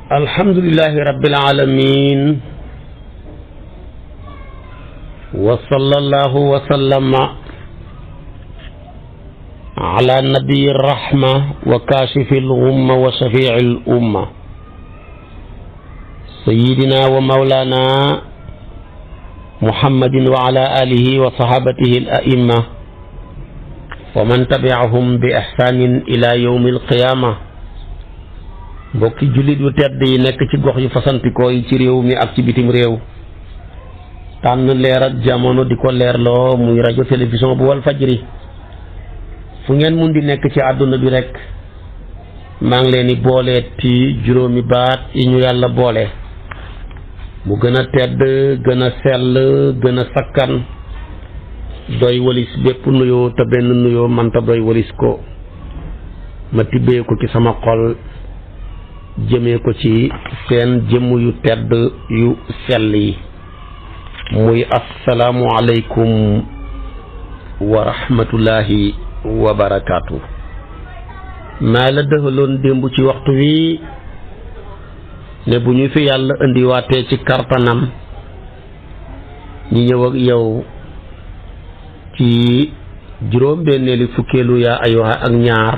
alhamdulillahi rabbil alamin wa sallallahu wa sallama ala nabiyyi rahma wa kashifil ghumma wa shafi'il umma sayyidina wa mawlana muhammadin wa ala alihi wa sahabatihi al a'imma wa man tabi'ahum bi ihsanin ila yawmil qiyamah. mbokki jullit yu tedd yi nekk ci gox yu fasantikoo yi ci réew mi ak ci bitim réew tànn leer ak jamono di ko leerloo muy rajo télévision bu wal fajri fu ngeen mun di nekk ci àdduna bi rek maa ngi leen di booleeti juróomi baat yi ñu yàlla boole mu gën a tedd gën a sell gën a sakkan doy walis bépp nuyoo te benn nuyoo manta doy walis ko ma tibbee ko ci sama xol jëmee ko ci seen jëmm yu tedd yu sell yi muy assalaamu aleykum wa rahmatullahi wa barakaatu. maa la dëxaloon démb ci waxtu wi ne bu ñu fi yàlla indiwaatee ci kartanam ñi ñëw ak yow ci juróom-benneeli fukkeelu yaa ayyuha ak ñaar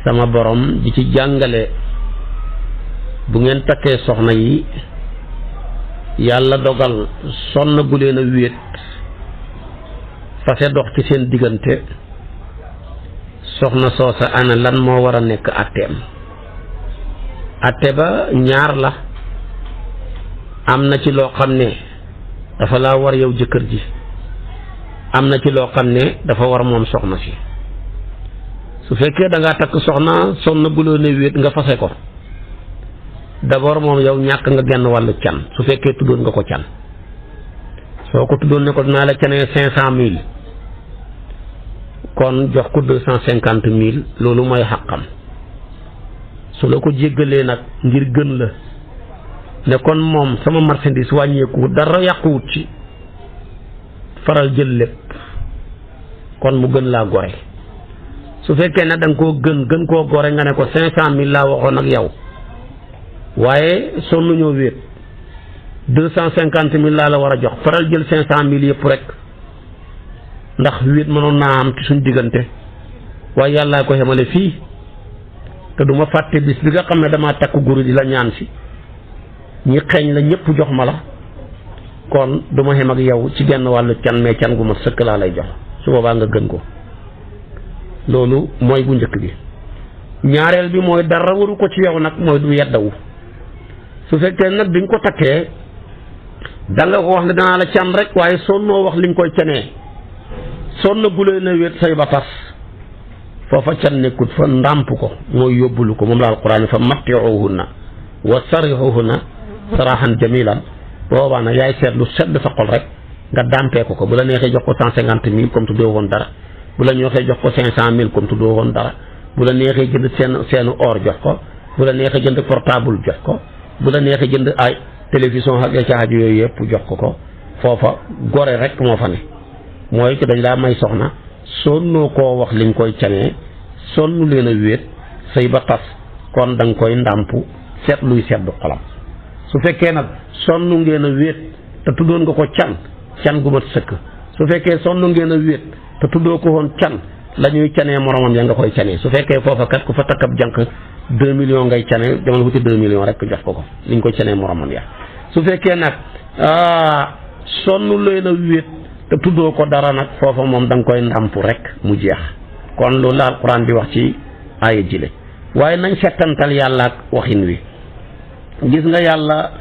sama borom di ci jàngale bu ngeen takkee soxna yi yàlla dogal sonn gu leen a wéet fase dox ci seen diggante soxna soosa ana lan moo war a nekk àtteem. àtte ba ñaar la, am na ci loo xam ne dafa laa war yow jëkkër ji, am na ci loo xam ne dafa war moom soxna si. su fekkee da ngaa takk soxna sonn bu loo ne wéet nga fase ko d'abord moom yow ñàkk nga genn wàllu can su fekkee tuddoon nga ko can. soo ko tuddoon ne ko dinaa la canee 500,000 kon jox ko 250,000 loolu mooy xàqam. su la ko jéggalee nag ngir gën la ne kon moom sama marchandise wàññeeku dara yàquwut ci, faral jël lépp kon mu gën laa gore. su fekkee ne da nga koo gën koo gore nga ne ko 500,000 laa waxoon ak yow waaye sonn ñoo wéet 250,000 laa la war a jox, faral jël 500,000 yëpp rek ndax wéet mënoon naa am ci suñ diggante waaye yàllaa ko xamale fii. te du ma fàtte bis bi nga xam ne damaa takk guru di la ñaan si ñi xeeñ la ñëpp jox ma la, kon du ma xem ak yow ci genn wàllu can, mais can gu ma sëkk laa lay jox, su boobaa nga gën ko. loolu mooy bu njëkk bi. ñaareel bi mooy dara waru ko ci yow nag mooy du yeddawu. su fekkee nag bi nga ko takkee da nga ko wax ne danaa la can rek waaye sonnoo wax li nga koy canee, sonn gulee na wéet say ba tas, foofa can nekkut fa, ndàmp ko mooy yóbbulu ko. moom la alquran fa mattiuhunna wa sarixuhunna sarahan jamilan. boobaa nag yaay seet lu sedd sa xol rek nga dàmpee ko. bu la neexee jox ko 150,000 comme tuddoo woon dara, bu la neexee jox ko 500,000 comme tuddoo woon dara, bu la neexee jënd seenu or jox ko, bu la neexee jënd portable jox ko, bu la neexee jënd ay télévision ak ca aju yooyu yëpp jox ko. foofa gore rek moo fa ne, mooy que dañ laa may soxna sonnoo koo wax liñ koy canee, sonnu leen a wéet sëy ba tas, kon da nga koy ndàmpu seet luy seddu xolam. su fekkee nag sonnu ngeen a wéet te tuddoon nga ko can gu mat sëkk. su fekkee sonnu ngeen a wéet te tuddoo ko woon can, la ñuy canee moromam ya nga koy canee. su fekkee foofa kat ku fa takkab jànq 2 millions ngay canee, demal wuti 2 millions rek jox ko liñ koy canee moromam ya. su fekkee nag sonnu leen a wéet te tuddoo ko dara nag, foofa moom da nga koy ndàmpu rek mu jeex. kon loolu la alquran di wax ci aaya jile. waaye nañ settantal yàlla ak waxin wi. gis nga yàlla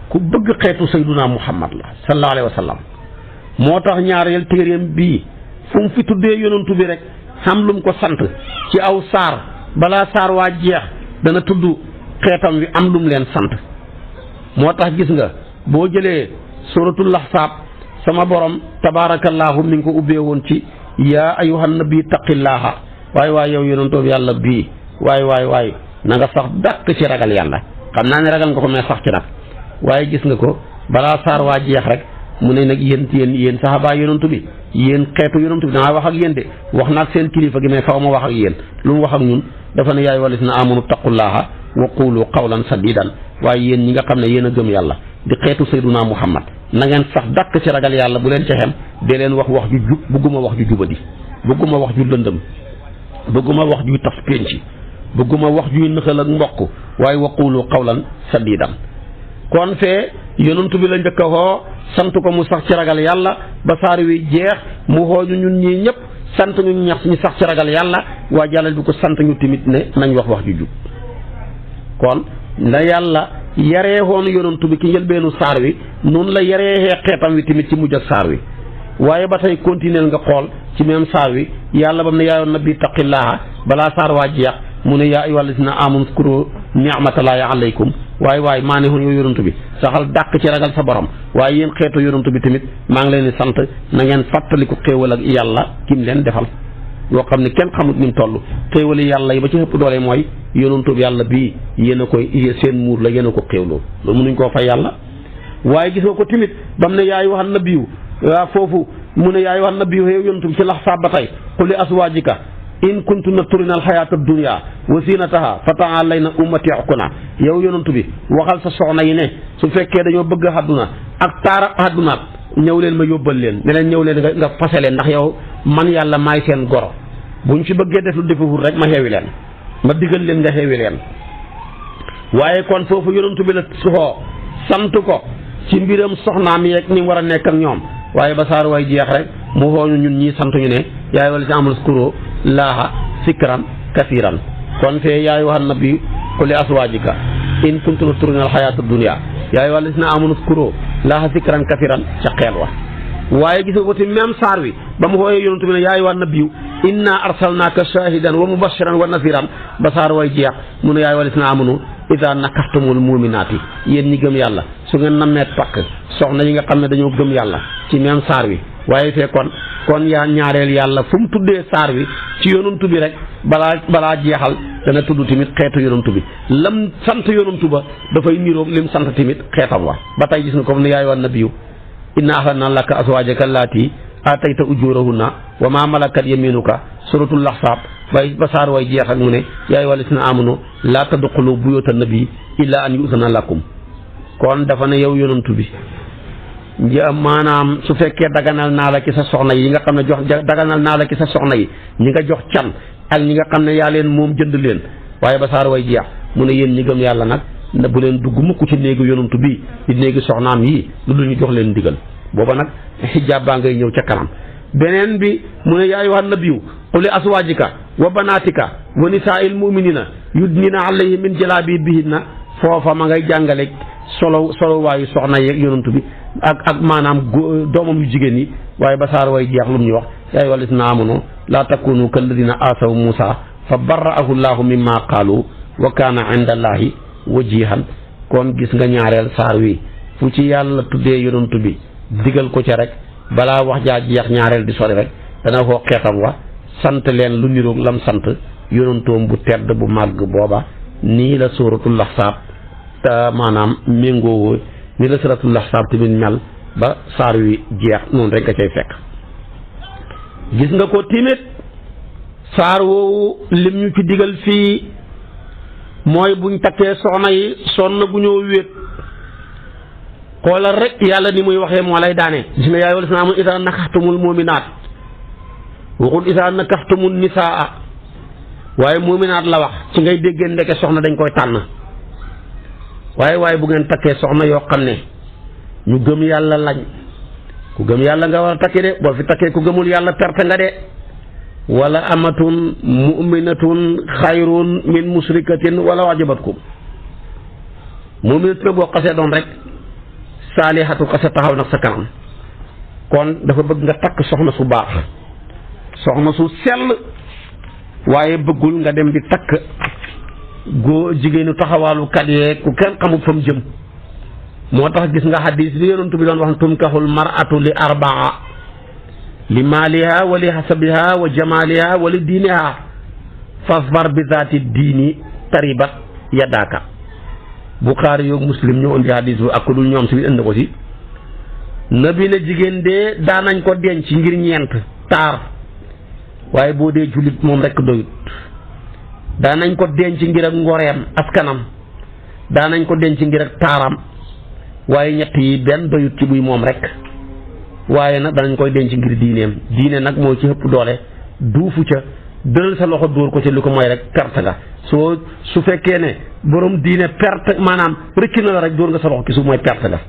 ku bëgg xeetu sayduna muhammad la sallallahu alayhi wa sallam. moo tax ñaareel téeréem bii fu mu fi tuddee yonantu bi rek xam lu mu ko sant ci aw saar, balaa saar waa jeex dana tudd xeetam wi am lu mu leen sant. moo tax gis nga boo jëlee suratul ahsaab sama borom tabaarakallaahu mi ngi ko ubbee woon ci yaa ayyuhan nabi taqillaaha. waay yow yonantu bi yàlla bii waay na nga sax dàq ci ragal yàlla. xam naa ne ragal nga ko mais sax ci nag. waaye gis nga ko balaa saar waa jeex rek mu ne nag yéen saxaaba yonantu bi, yéen xeetu yonantu bi dangaa wax ak yéen de, wax naa ak seen kilifa gi mais faw ma wax ak yéen. lu mu wax ak ñun dafa ne yaay wala si na amanu taqullaha wa qulu qawlan sadidan waaye yéen ñi nga xam ne yéen a gëm yàlla di xeetu sayduna muhammad na ngeen sax dàkk ci ragal yàlla bu leen ca xem de leen wax ju jub bëgguma wax ju jubadi bëgguma wax ju lëndëm bëgguma wax juy tas pénc bëgguma wax juy nëxal ak mbokk waaye wa qulu qawlan sadidan kon fee yonent bi la njëkk a xoo sant ko mu sax ci ragal yàlla ba saar wi jeex mu xooñu ñun ñii ñëpp sant ñu ñax ñu sax ci ragal yàlla waa jàllal bi ko sant ñu tamit ne nañ wax ju jub kon la yàlla yaree woon yonent bi ci njëlbeenu saar wi noonu la yaree xeetam wi tamit ci mujj ak saar wi waaye ba tey continuer nga xool ci même saar wi yàlla bam ne yaayoon nabi taqillaaha balaa saar waa jeex mu ne yaa ayyuhal lazina aamanu uzkuru ni'matallaahi alaykum waaye maa ne woon yow yonent bi saxal dàq ci ragal sa borom waaye yéen xeetu yonent bi tamit maa ngi leen di sant na ngeen fàttaliku xéewal ak yàlla kim leen defal yoo xam ne kenn xamut ni mu toll xéewali yàlla yi ba ci ëpp doole mooy yonent bi yàlla bii yéen a koy seen muur la yéen a ko xéewloo loolu mënuñ koo fay yàlla waaye gis nga ko tamit bam ne yaay waxal nabiyu waa foofu mu ne yaay waxal nabiyu yow yonent bi ci lax saab ba tey qul li azwaajika in kuntunna turidna alxayaata dunya wa zinataha fa ta'aalayna ummati'kunna yow yonent bi waxal sa soxna yi ne su fekkee dañoo bëgg àdduna ak taara àdduna ñëw leen ma yóbbal leen ne leen ñëw leen nga fase leen ndax yow man yàlla maay seen goro buñ fi bëggee def lu defewul rek ma xeewi leen ma digal leen nga xeewi leen waaye kon foofu yonent bi la soxoo sant ko ci mbiram soxnaam yeeg ni mu war a nekk ak ñoom waaye ba saar way jeex rek mu xooñu ñun ñii sant ñu ne yaay wala si amul skuro laaha sikran kasiran kon fee yaay waxal nabi qul li aswaajika in kuntunna turidna alxayaata dunya yaay wala si na amul skuro laaha sikran kasiran ca xeel wa waaye gis nga ko ci même saar wi ba mu xooyee yonent bi ne yaay waa nabiyu inna arsalnaaka shahidan wa mubashiran wa nasiran ba saar way jeex mu ne yaay wala si na amunu ida nakahtumul muminaati yéen ñi gëm yàlla su ngeen nammee takk soxna yi nga xam ne dañoo gëm yàlla ci même saar wi waaye fee kon yaa ñaareel yàlla fu mu tuddee saar wi ci yonantu bi rek balaa jeexal dana tudd tamit xeetu yonantu bi lam sant yonantu ba dafay niroog lim sant tamit xeetam wa ba tey gis nga comme ne yaay wan nabiyu inna ahlalna laka azwaajaka allaati aatayta ujurahunna wa ma malakat yaminuka suratul ahzab ba saar way jeex ak mu ne yaay wala si na amunu laa tadxulu buyuuta nabi illa an yusana lakum kon dafa ne yow yonantu bi maanaam su fekkee daganal naa la ci sa soxna yi nga xam ne daganal naa la ci sa soxna yi ñi nga jox can ak ñi nga xam ne yaa leen moom jënd leen waaye ba saar way jeex mu ne yéen ñi gëm yàlla nag na bu leen dugg mukk ci néegu yonantu bi di néegi soxnaam yi lu dul ñu jox leen ndigal booba nag xijaab baa ngay ñëw ca kanam beneen bi mu ne yaa ayyuhan nabiyyu qul li azwaajika wa banaatika wa nisaa'il mu'minina yudnina alayhi min jalaabibihinna foofa ma ngay jàngale solo waayu soxna yeeg yonantu bi ak maanaam doomam yu jigéen yi waaye ba saar way jeex lu mu ñu wax yaa ayyuhal lazina aamanu laa takunu kalladina aasaw Muusaa fa barra'ahu llaahu mimmaa qaalu wa kaana inda llaahi wajihan kon gis nga ñaareel saar wi fu ci yàlla tuddee yonantu bi digal ko ca rek balaa wax jaa jeex ñaareel di sori rek dana ko xeetam wa sant leen lu niroog lam sant yonantoom bu tedd bu màgg booba nii la suuratul ahzaab te maanaam méngoo ni la suuratul ahzaab tamit mel ba saar wi jeex noonu rek nga cay fekk gis nga ko timit saar woowu lim ñu ci digal fii mooy buñ takkee soxna yi sonn bu ñoo wéet xoolal rek yàlla ni muy waxee moo lay daane gis nga yaay wala si naa mun isaa nakaxtumul muminaat waxul isaa nakaxtumul nisaa waaye muminaat la wax ci ngay déggee ndeke soxna dañ koy tànn waaye bu ngeen takkee soxna yoo xam ne ñu gëm yàlla lañ ku gëm yàlla nga war a takki de boo fi takkee ku gëmul yàlla perte nga de wala amatun muminatun xayrun min musrikatin wala wajabatkum muminat boo xasee doon rek saalihatu xase taxaw nag sa kanam kon dafa bëgg nga takk soxna su baax soxna su sell waaye bëggul nga dem di takk jigéenu taxawaalu kat yee ku kenn xamul fa mu jëm moo tax gis nga xadis bi yonent bi doon wax tunkaxul mar'atu li arbaa li maaliha wa li hasabiha wa jamaliha wa li diiniha fasbar bi zaati diini taribat yadaaka Buxaari yoog Muslim ñoo indi hadis bu ak ku dul ñoom si bi indi ko si nabi ne jigéen de daanañ ko denc ngir ñeent taar waaye boo dee jullit moom rekk doyut daanañ ko denc ngir ak ngoreem askanam daanañ ko denc ngir ak taaram waaye ñett yi benn doyut ci buy moom rek waaye nag danañ koy denc ngir diineem diine nag moo ci ëpp doole duufu ca dëral sa loxo dóor ko ci li ko mooy rek perte nga su fekkee ne borom diine perte maanaam rëcc na la rek dóor nga sa loxo ci suuf mooy perte nga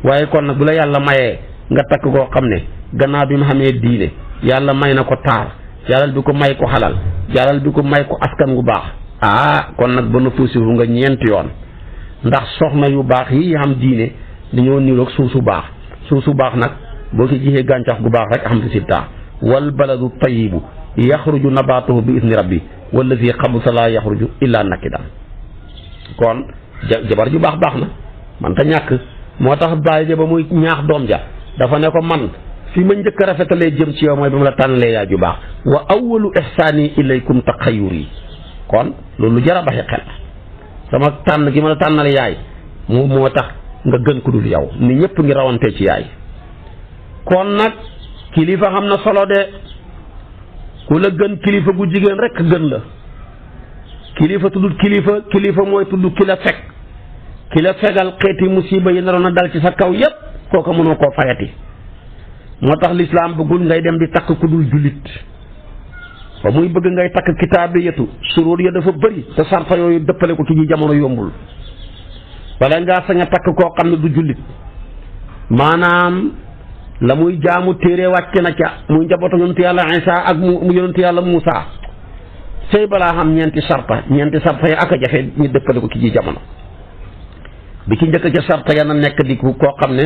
waaye kon nag bu la yàlla mayee nga takk koo xam ne gannaaw bi mu xamee diine yàlla may na ko taar yàlla bi ko may ko xalal yàlla bi ko may ko askan gu baax kon nag ba noppusiwu nga ñeenti yoon ndax soxna yu baax yi xam diine dañoo niroog suuf su baax nag boo ci jixee gàncax gu baax rek am résultat wal baladu tayibu yaxruju nabatuhu bi isni rabbi wallazi xabusa laa yaxruju illa nakidan kon jabar ju baax na man ta ñàkk moo tax bàyyi ja ba muy ñaax doom ja dafa ne ko man fi ma njëkk a rafetalee jëm ci yow mooy ba ma la tànnalee yaay ju baax wa awwalu ihsaani ilaykum taxayyuri kon loolu jar a baxi xel sama tànn gi ma la tànnale yaay moo tax nga gën ku dul yow ni ñëpp ngi rawante ci yaay kon nag kilifa xam na solo de ku la gën kilifa gu jigéen rek gën la kilifa tuddul kilifa mooy tudd ki la fekk ki la fegal xeeti musiba yi naroon a dal ci sa kaw yépp kooku mënoo koo fayati moo tax lislaam bëggul ngay dem di takk ku dul jullit ba muy bëgg ngay takk kitaabiyatu suróor ya dafa bëri te sarta yooyu dëppale ko ci ji jamono yombul wala ngaa sañ a takk koo xam ne du jullit maanaam la muy jaamu téere wàcc na ca muy njabootu yonentu yàlla Isa ak mu yonentu yàlla Muusa sëy balaa xam ñeenti sarta yi ak a jafe ñu dëppale ko ci ji jamono bi ci njëkk ca sarta ya na nekk di koo xam ne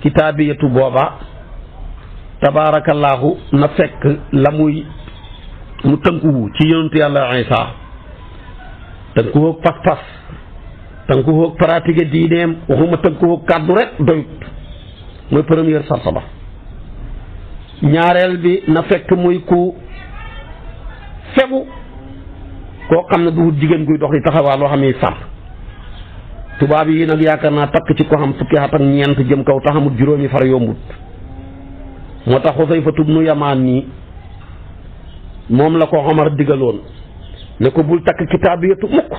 kitaabiyatu booba tabaarakallaahu na fekk la muy mu tënkuwu ci yonentu yàlla Isa tënkuwoog pas-pas tënkuwoog pratique diineem waxuma tënkuwoog kàddu rek doyut mooy première sarta ba ñaareel bi na fekk muy ku fegu koo xam ne du jigéen guy dox di taxawaa loo xam ne sàmm tubaab yi nag yaakaar naa takk ci ko xam fukki at ak ñeent jëm kaw taxamut juróomi far yombut moo tax Xusayfatu bnu Yamaan nii moom la ko Omar digaloon ne ko bul takk kitaabiyatu mukk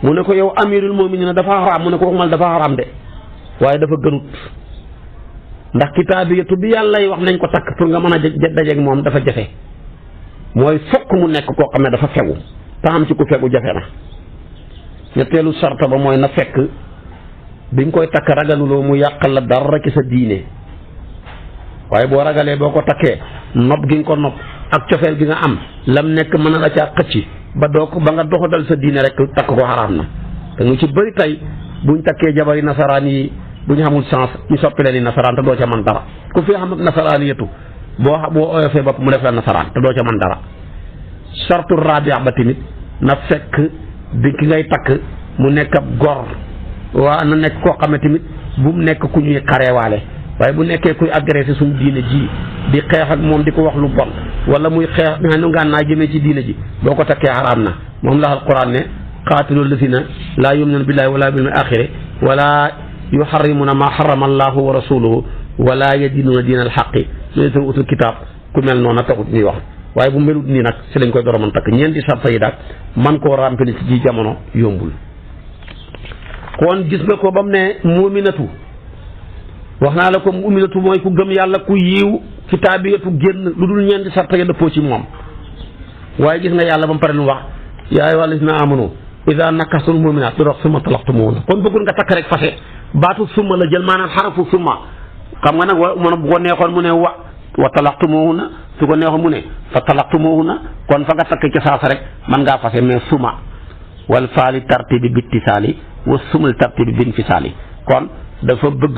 mu ne ko yow amirul mu'minin dafa xaraam mu ne ko waxumal dafa xaraam de waaye dafa gënut ndax kitaabiyatu bi yàlla wax nañ ko takk pour nga mën a dajeeg moom dafa jafe mooy fokk mu nekk koo xam ne dafa fegu taxam ci ku fegu jafe na ñetteelu sarta ba mooy na fekk bi nga koy takk ragaluloo mu yàqal la dara ci sa diine waaye boo ragalee boo ko takkee nopp gi nga ko nopp ak cofeel gi nga am lam nekk mën na la caa xëcc ba nga doxadal sa diine rek takk ko xaraam na te ñu ci bëri tey buñ takkee jabari nasaraan yi bu ñu xamul chance ñu soppi leen ni nasaraan te doo ca man dara ku fi xam ak nasaraan yetu boo oyofee bopp mu def la nasaraan te doo ca man dara sartu rabia ba tamit na fekk bi ki ngay takk mu nekk ab gor waa na nekk koo xam ne tamit bu mu nekk ku ñuy xareewaale waaye bu nekkee kuy agressé suñu diine ji di xeex ak moom di ko wax lu bon wala muy xeex nga nu ngaan naa jëmee ci diine ji boo ko takkee xaraam na moom la alquran ne qaatilu lazina laa yu'minuuna billaahi wala bil aaxiri wala yuharrimuuna maa harrama allaahu wa rasuluhu wala yadiinuuna diina alxaqi min utul kitaab ku mel noonu taxut ñuy wax waaye bu melut nii nag si lañ koy door a mën takk ñeenti sarta yi daal man koo rempli ci ji jamono yombul kon gis nga ko ba mu ne muminatu wax naa la ko muminatu mooy ku gëm yàlla ku yiiw kitaabiyatu génn lu dul ñeenti sarta ya dëppoo ci moom waaye gis nga yàlla ba mu pare lu wax yaa ayyuhal lazina aamanu idaa nakahtumul mu'minaat di dox summa talaqtumuhunna kon bëggul nga takk rek fase baatu summa la jël maanaam xarafu summa xam nga nag bu ko neexoon mu ne wa talaqtumuhunna su ko neexoon mu ne fa talaqtumuhunna kon fa nga takk ci saasa rek man ngaa fase mais suma wal faali tartibi bittisaali wa sumal tartibi binfisaali kon dafa bëgg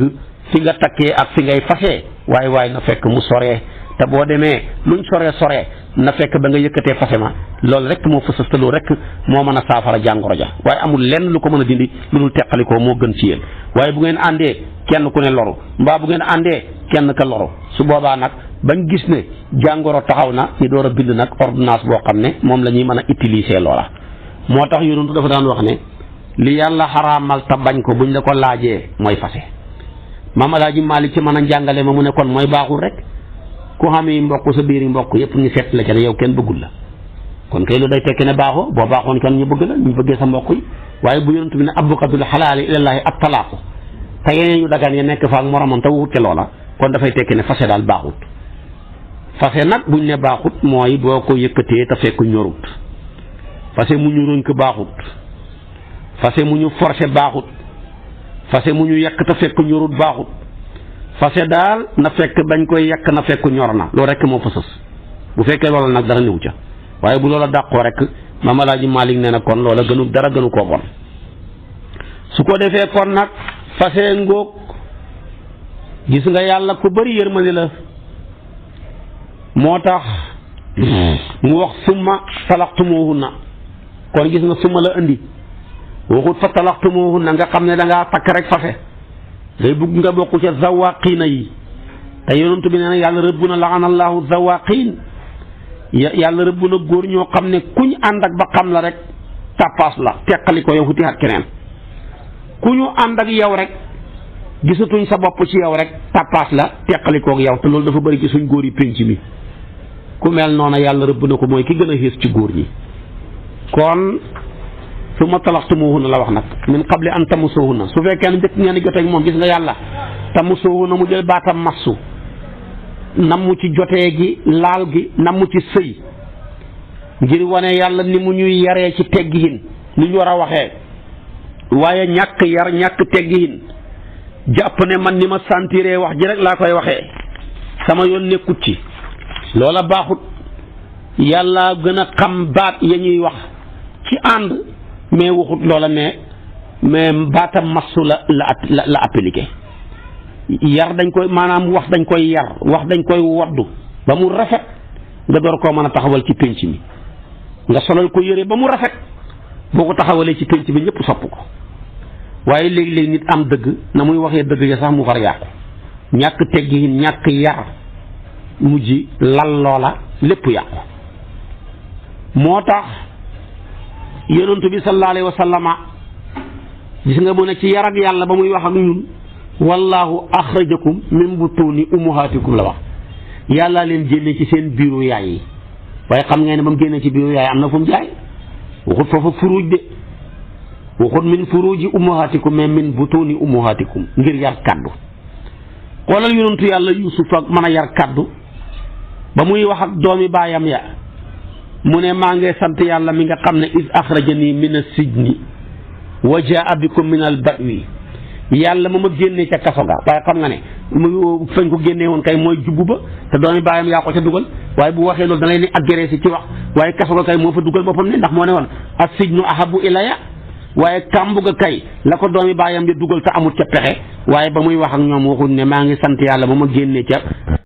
fi nga takkee ak fi ngay fasee waaye na fekk mu soree te boo demee luñ soree na fekk ba nga yëkkatee fase ma loolu rek moo fësas te loolu rek moo mën a saafara jàngoro ja waaye amul lenn lu ko mën a dindi lu dul teqalikoo moo gën ci yéen waaye bu ngeen àndee kenn ku ne loru mbaa bu ngeen àndee kenn ka loru su boobaa nag bañ gis ne jàngoro taxaw na ñu door a bind nag ordonnance boo xam ne moom la ñuy mën a utiliser loola moo tax yonent dafa daan wax ne li yàlla xaraamal te bañ ko buñ la ko laajee mooy fase Maam Alaaji Maalik ci mën a njàngale ma mu ne kon mooy baaxul rek ku xamee mbokk sa biir mbokk yëpp ñu seet la ca ne yow kenn bëggul la kon kay lu day tekki ne baaxoo boo baaxoon kan ñu bëgg la ñu bëggee sa mbokk yi waaye bu yonent bi ne abqatul xalaali ilallaahi at talaaqu te yeneen yu dagan ya nekk fa ak moromam te wut loola kon dafay tekki ne fase daal baaxut fase nag buñ ne baaxut mooy boo ko yëkkatee te fekk ñorut fase mu ñu rënk baaxut fase mu ñu forcé baaxut fase mu ñu yekk te fekk ñorut baaxut fase daal na fekk bañ koy yekk na fekk ñor na loolu rek moo fa sës bu fekkee loola nag dara néew ca waaye bu loola dàqoo rek Maam Alaaji Maalik nee na kon loola dara gënu koo bon su ko defee kon nag fase ngóog gis nga yàlla ku bari yërmande la moo tax mu wax summa talaxtumuhunna kon gis nga summa la indi waxut fa talaxtumuhunna nga xam ne dangaa takk rek fase day bugg nga bokk ca zawaqiina yi te yonent bi nee na yàlla rëbb na laanallahu zawaqiin yàlla rëbb na góor ñoo xam ne kuñ ànd ak ba xam la rek tàppaas la teqali ko yow xuti at keneen ku ñu ànd ak yow rek gisatuñ sa bopp ci yow rek tàppaas la teqali koog yow te loolu dafa bëri ci suñ góor yi pénc mi ku mel noona yàlla rëbb na ko mooy ki gën a xées ci góor ñi kon su ma talaxtumuhunna la wax nag min qabli an tamassuhunna su fekkee ne njëkk ngeen di joteeg moom gis nga yàlla tamassuhunna mu jël baatam massu namu ci jotee gi laal gi namu ci sëy ngir wane yàlla ni mu ñuy yaree ci teggiin ni ñu war a waxee waaye ñàkk yar ñàkk teggiin jàpp ne man ni ma sentiree wax ji rek laa koy waxee sama yoon nekkut ci loola baaxut yàlla gën a xam baat ya ñuy wax ci ànd mais waxut loola ne mais baatam massu la appliqué yar dañ koy maanaam wax dañ koy yar wax dañ koy woddu ba mu rafet nga door koo mën a taxawal ci pénc mi nga solal ko yére ba mu rafet boo ko taxawalee ci pénc mi ñëpp sopp ko waaye léegi-léegi nit am dëgg na muy waxee dëgg ya sax mu far yàqu ñàkk teggiin ñàkk yar mujj lal loola lépp yàqu moo tax yonent bi sallallahu alayhi wa sallama gis nga mu ne ci yar ak yàlla ba muy wax ak ñun wallahu axrajakum min butuni ummuhatikum la wax yàlla leen génne ci seen biiru yaay yi waaye xam ngeen ne ba mu génne ci biiru yaay am na fu mu jaay waxut foofa furuuj de waxut min furuuji ummuhatikum mais min butuni ummuhatikum ngir yar kaddu xoolal yonentu yàlla Yuusuf ak mën a yar kaddu ba muy wax ak doomi baayam ya mu ne maa ngi sant yàlla mi nga xam ne is axrajani min as-sijni wa jaa bikum min al-badwi yàlla ma génnee ca kaso ga waaye xam nga ne mu fañ ko génnee woon kay mooy jubbu ba te doomi baayam yaa ko ca dugal waaye bu waxee loolu da ngay ni agressé ci wax waaye kaso ga kay moo fa dugal boppam ne ndax moo ne woon as-sijnu ahabbu ilayya waaye kàmbu ga kay la ko doomi baayam di dugal te amut ca pexe waaye ba muy wax ak ñoom waxuñ ne maa ngi sant yàlla ma génnee ca